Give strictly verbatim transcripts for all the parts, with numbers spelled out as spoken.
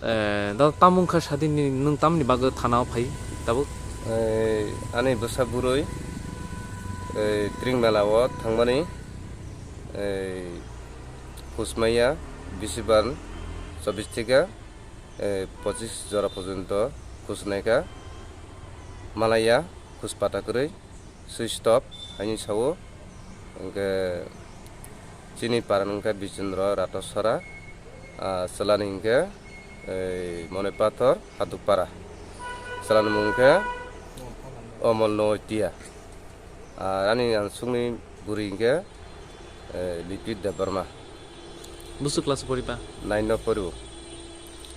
Eh, da tamung kha sadini nwng tamni bagwi thana o phai tabuk? Eh, ani bwsa bwrwi, eh, Tringmela o thangmani, eh, khusmaya bisibar chobbish theke, eh, pochish jora porjonto khusnaikha, malaya khuspata kwrwi. Sui stop haini sao, hingke chini paran hingke Bijendra Ratasora, ah, chwlani hingke, eh, Mone Pathor Hadukpara, chwlani mung hingke Omol Noitia, ah, ani ang sungni buri hingke, eh, Lipit Debbarma. Busu class poriba? Nine no poribo.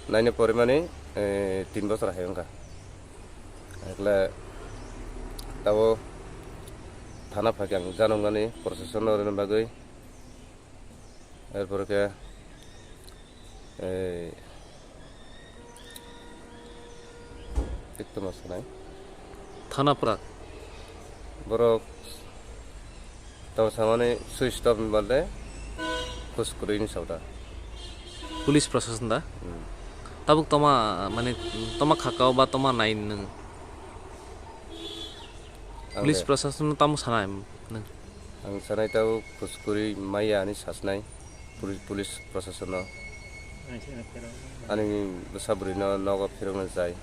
Nine no porimani, eh, tin bosor hai wngkha. Ekle tabo thana phaikhe ang janoknani procession no rwna bagwi. Erpore khe, eh, ekto ma sanai. Thana prak? Borok Tamo samani sui stop ni balde khus kwrwi ni sauda. Police proshashan da? Hmm. Tabuk toma, mane, toma khakao ba toma nai nwng? Ang Police de. Proshashan no tamo sanai nwng? Ang sanai tabuk khus kwrwi maya ani sasnai poli-, police proshashan no. Ani bwsa bwrwi no nogo phirokna jai.